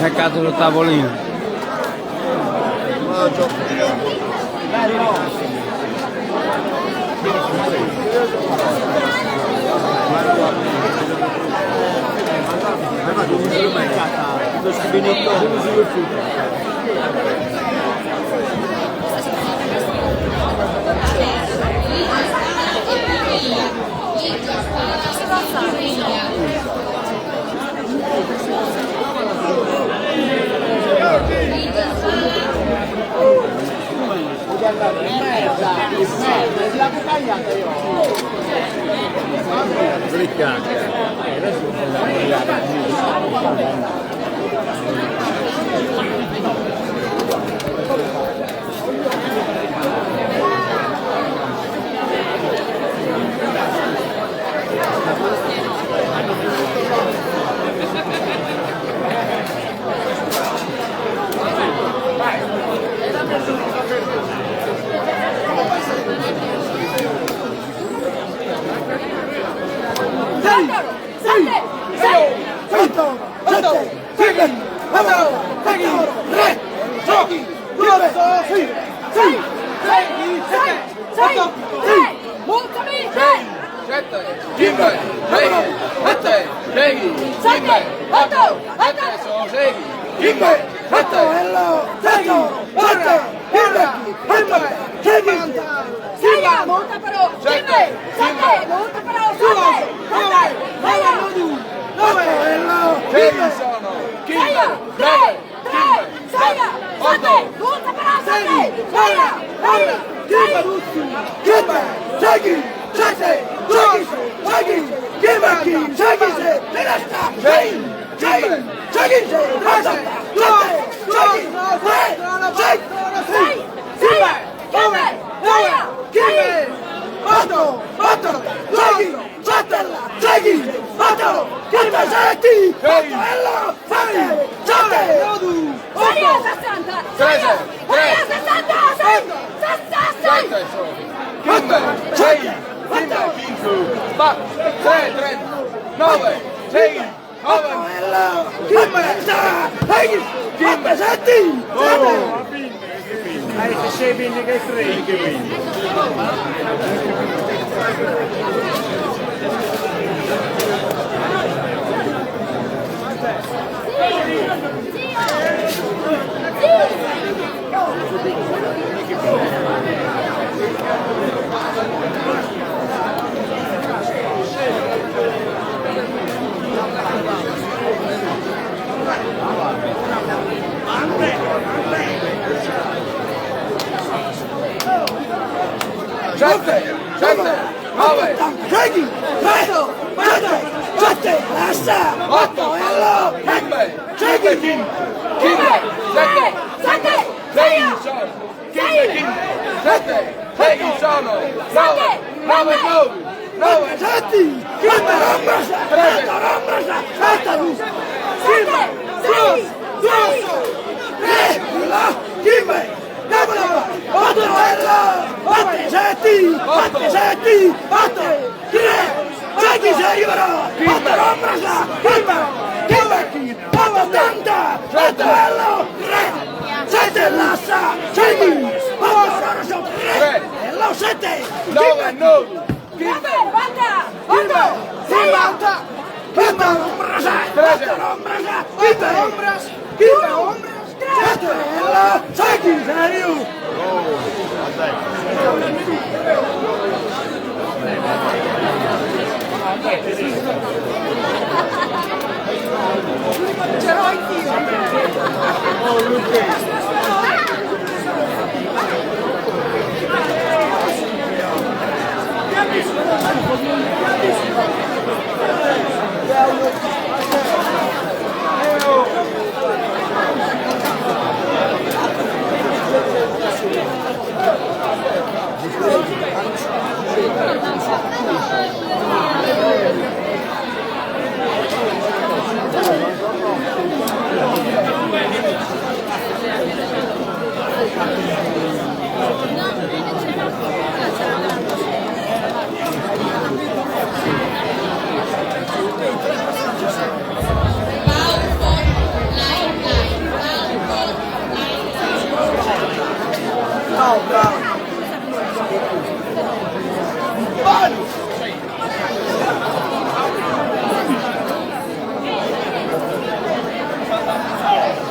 Seccato sul tavolino.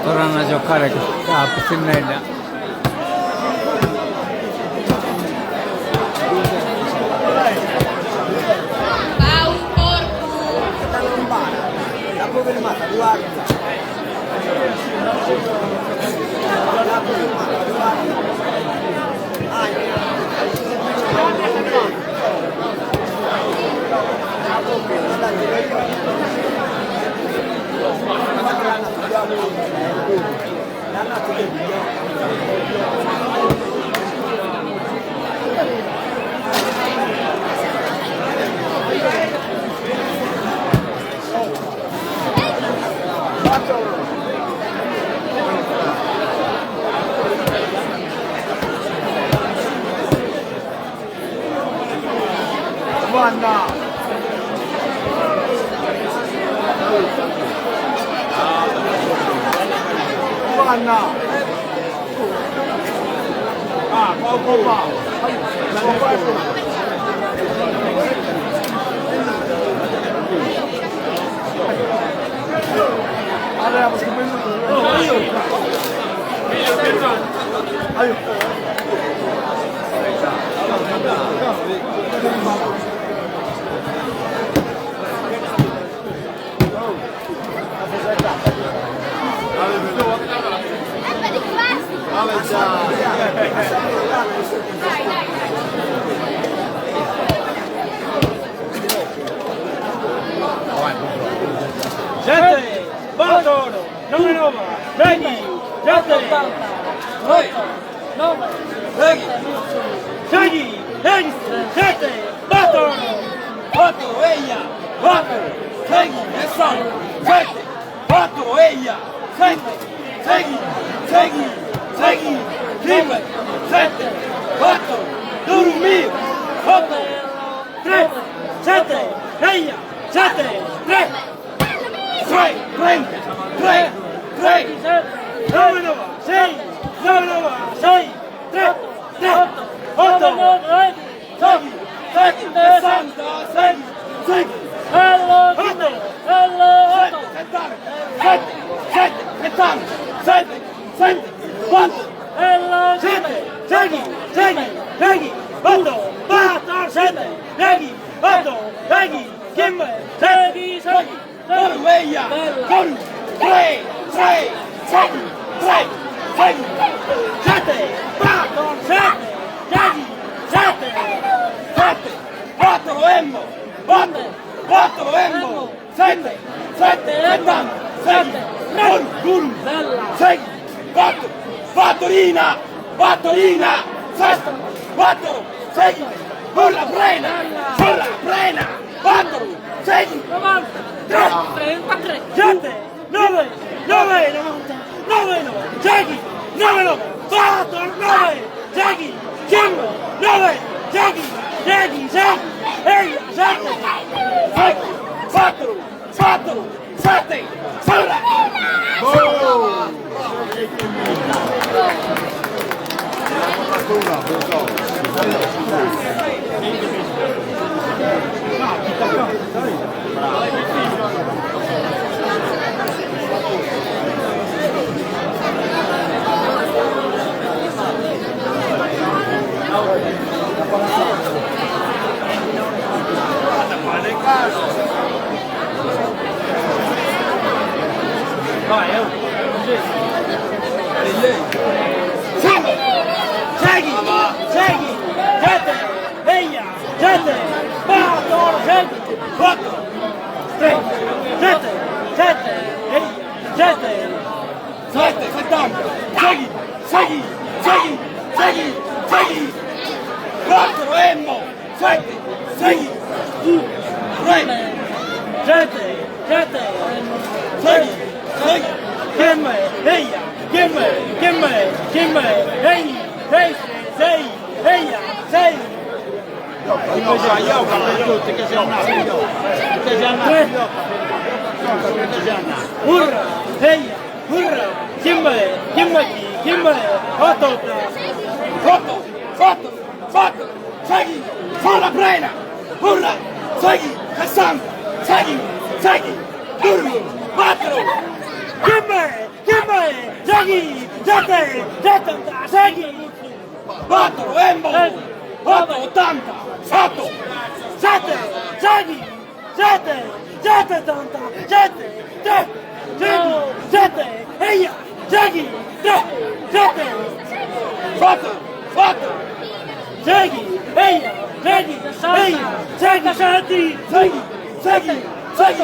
Torrano a giocare a pitzinnedda. Pau Porcu. Sete, bator, nove nova, segi, sete, otto, nove, segi, segi, sete, bator, Otto, eia, quattro, sei, sessanta, sette, quattro, eia, sette, sei, sei, sei, cinque, sette, quattro, due, otto, tre, sette, eia, sette, tre, tre, 30, tre, tre, sette, nove, nove, sei, nove, nove, sei, tre, tre, otto, nove, sei, sette, 60, sei, sei, otto, otto, 70, sette, sette, 70, sette, sette, quattro, sette, sei, sei, sei, otto, quattro, sette, sei, otto, sei, cinque, sei, sei, due, eia, due, tre, tre, sei, tre, sei, sette, quattro, sette, sei, sette, sette, quattro, M, quattro, quattro, M, sette, sette, 70, sei, uno, uno, sei, quattro, quattorina, quattorina, sette, quattro, sei, sulla frena, sulla frena, quattro, sei, tre, sette, nove, nove, novanta, nove, nove, sei, nove, nove, quattro, nove, sei, cinque, nove, sei, sei, sei, sei, sette, sei, quattro, quattro, sette, sulla. Cinque, sei, sei, sette, eia, sette, quattro, sei, quattro, tre, sette, sette, eia, sette, Sette, 70, sei, sei, sei, sei, sei, quattro, M, sette, sei, due, tre, sette, sette, sei, sei, cinque, eia, cinque, cinque, cinque, sei, sei, sei, eia, sei, tre, urra, eia, urra, cinque, cinque, cinque, otto, otto, quattro, quattro, sei, sulla frena, urla, sei, 60, sei, sei, due, quattro, cinque, cinque, sei, sette, settanta, sei, quattro, M, otto, 80, otto, sette, sei, sette, sette, ottanta, sette, tre, sei, sette, eia, sei, tre, sette, quattro, quattro, sei, eia, sei, eia, sei, sette, sei, sei, sei,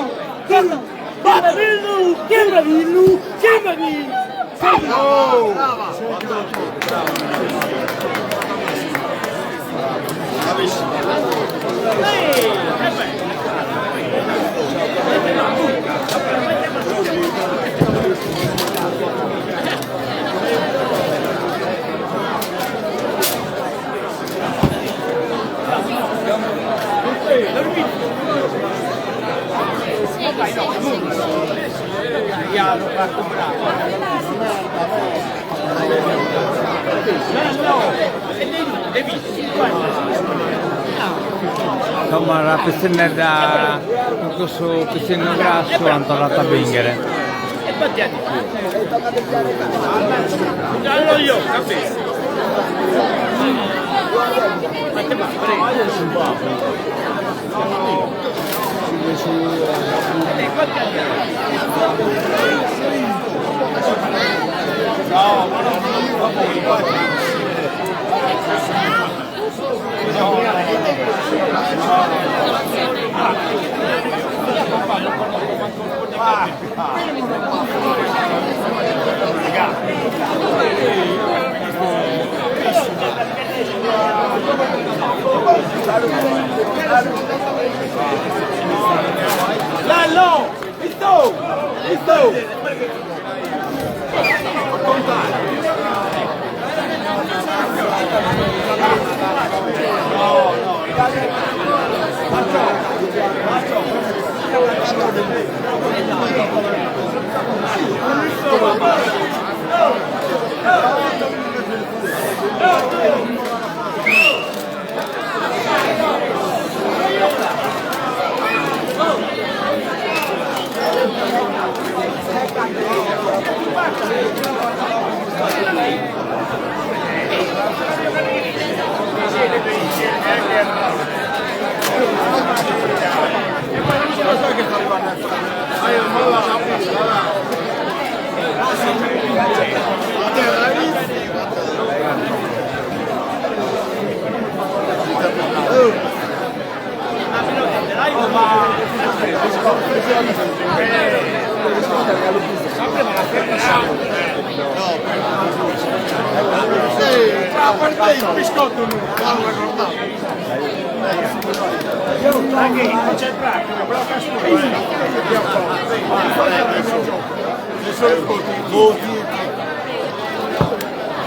due, quattro, Billu, cinque, Billu, cinque, Billu. sei. Insomma la pitzinnedda cun cussu pitzinnu grassu ant torratu a bìnchere. Lallo! Isto! Isto!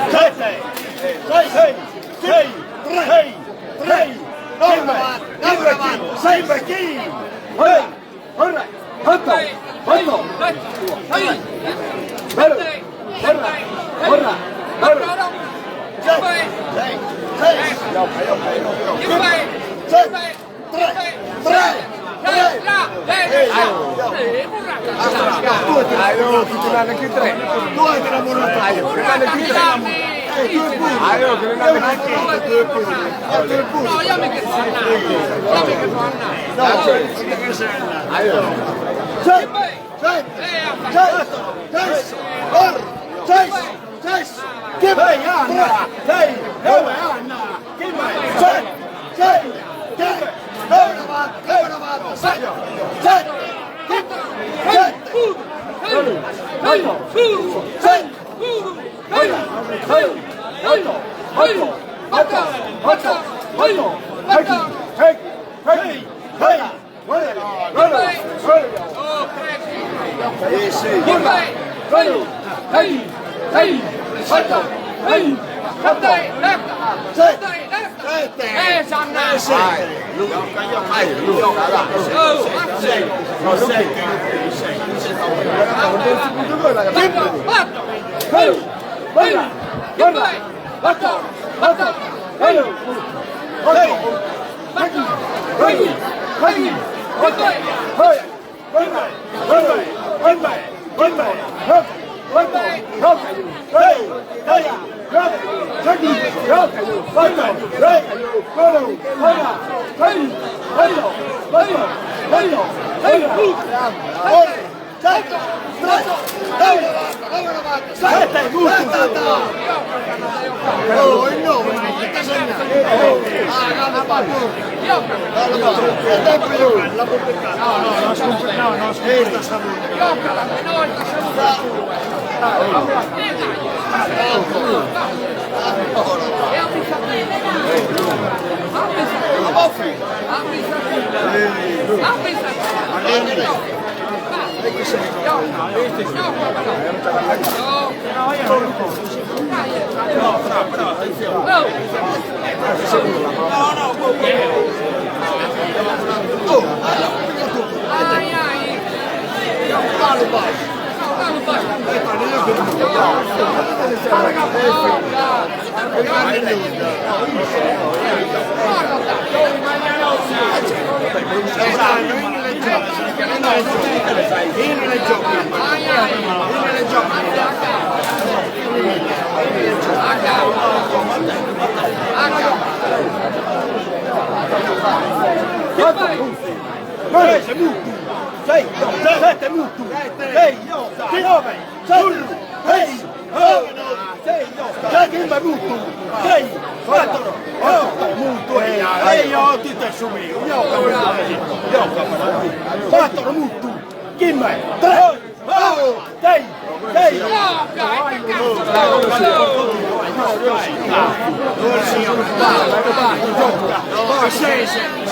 Sette, sei, sei, sei, tre, tre, nove, nove, sei, sei, otto, otto, sei, sei, sei, tre, tre, 5, 3, 8, 6, 6.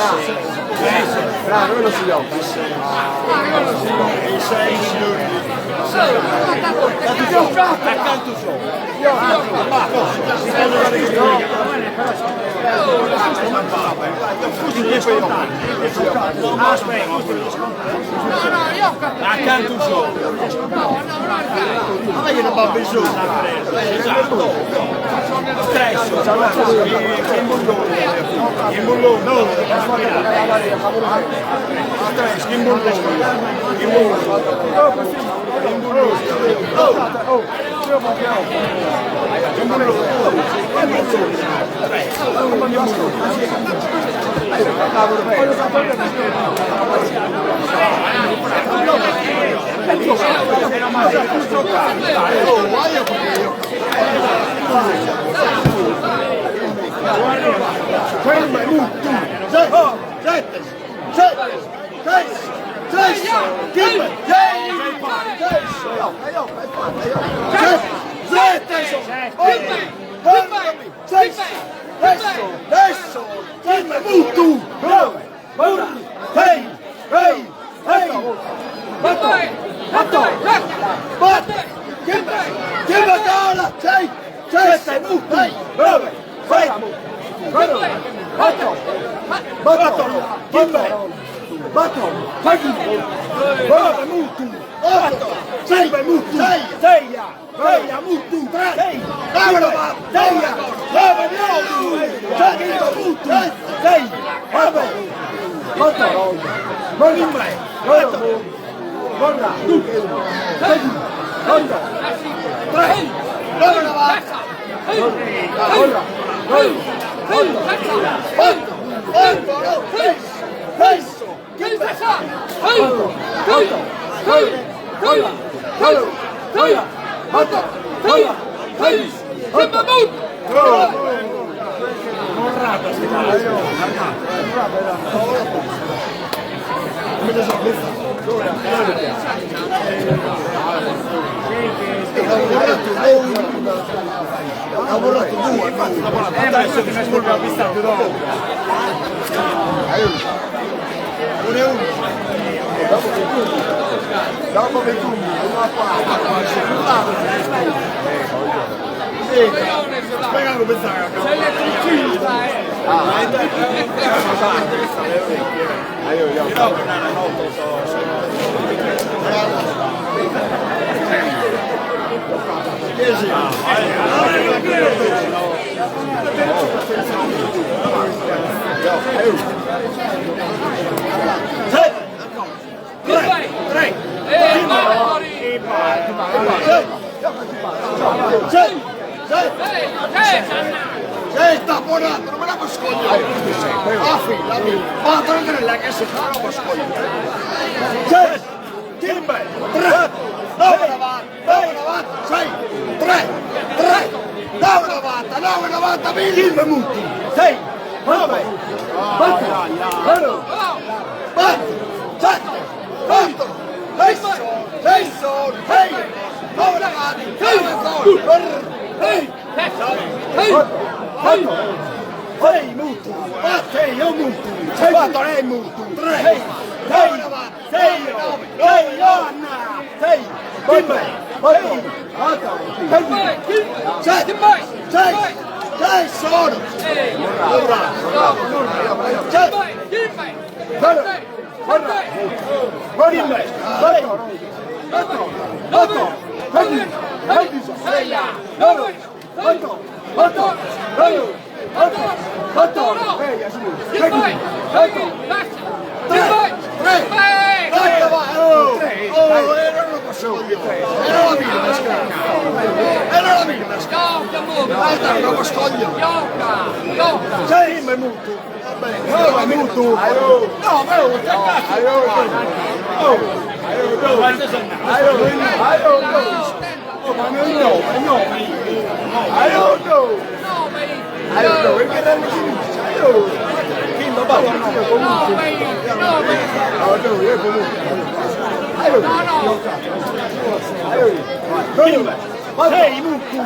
Sei, muccu!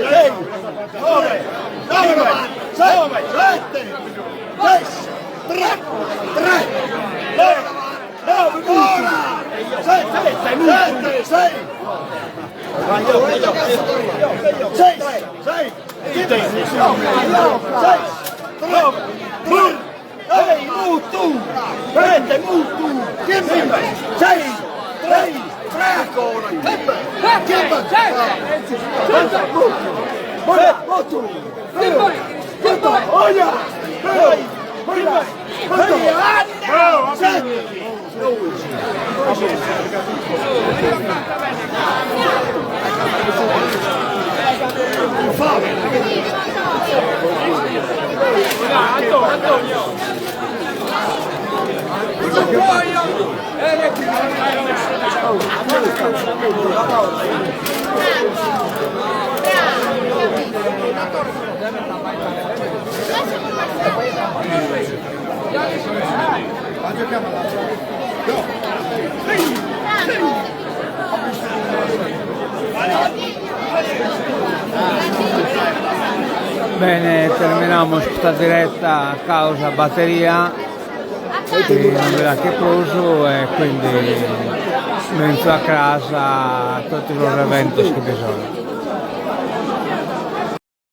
Sei, nove, nove, sei, sette, sei, tre, tre, nove, nove, ora! Sette, sette, sei! Sei, sei, sei, nove, tre, sei, mutu! Sette, mutu! Cinque, sei, tre, tre ancora! Cinque, cinque, sette, mutu! Sette, mutu! Sette, oia! Sei, sette, Bene, terminamus custa diretta a causa batteria chi non bi dat prus e quindi menzus a cras totu sos eventos chi bi sun.